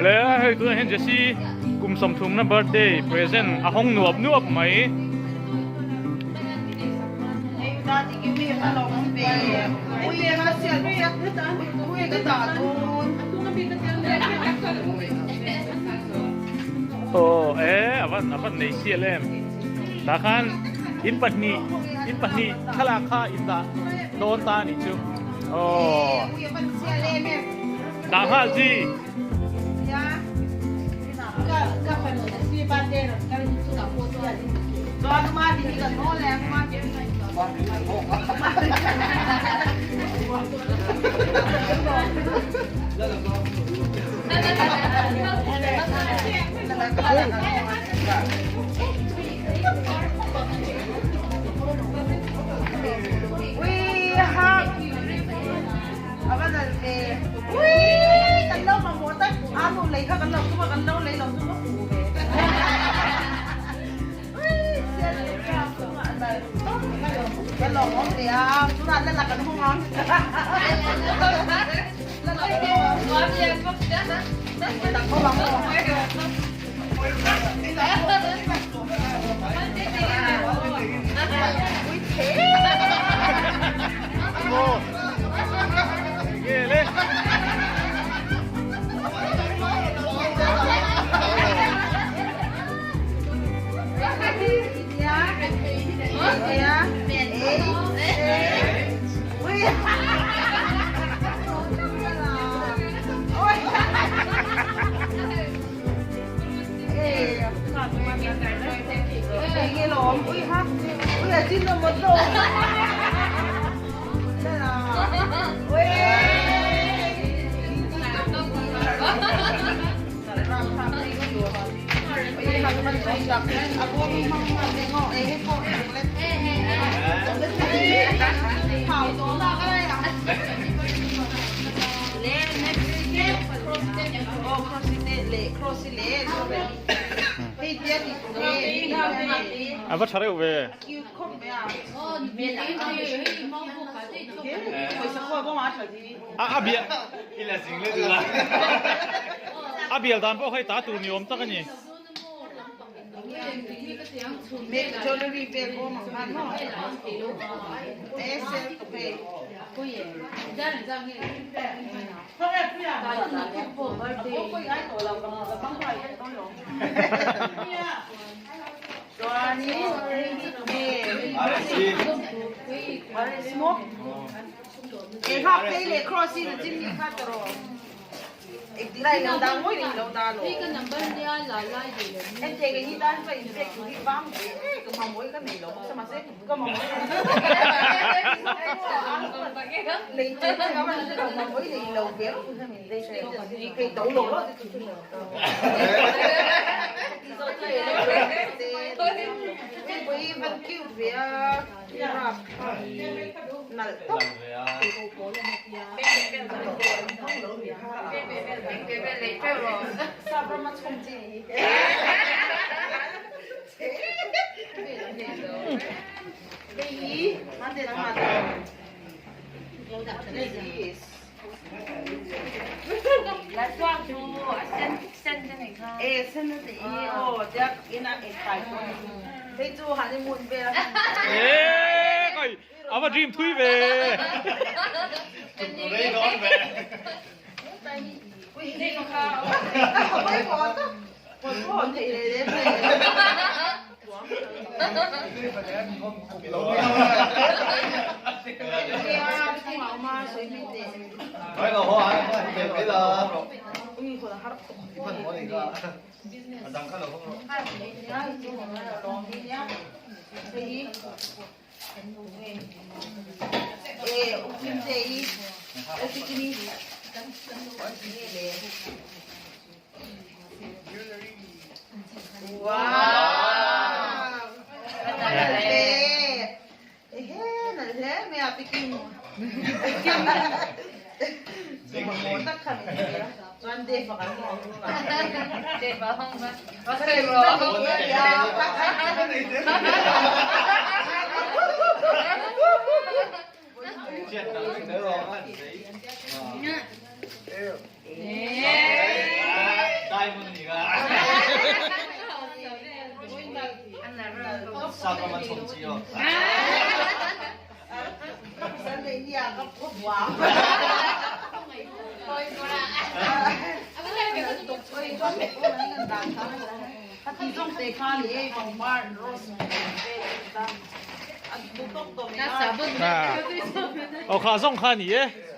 Le hei tunah hian Jessie kum sawmthumna birthday present a hawng nuap nuap mai. Aw e a van a van nei sial em tah khan in pahnih in pahnih thlalak kha in dah dawn ta a nih chu aw dah nghal chi. A va tha reuh ve. A bial a bial dan pawh hei ta tur ni awm tak a ni. A va dream thui ve. Aw kha zawng kha a ni e.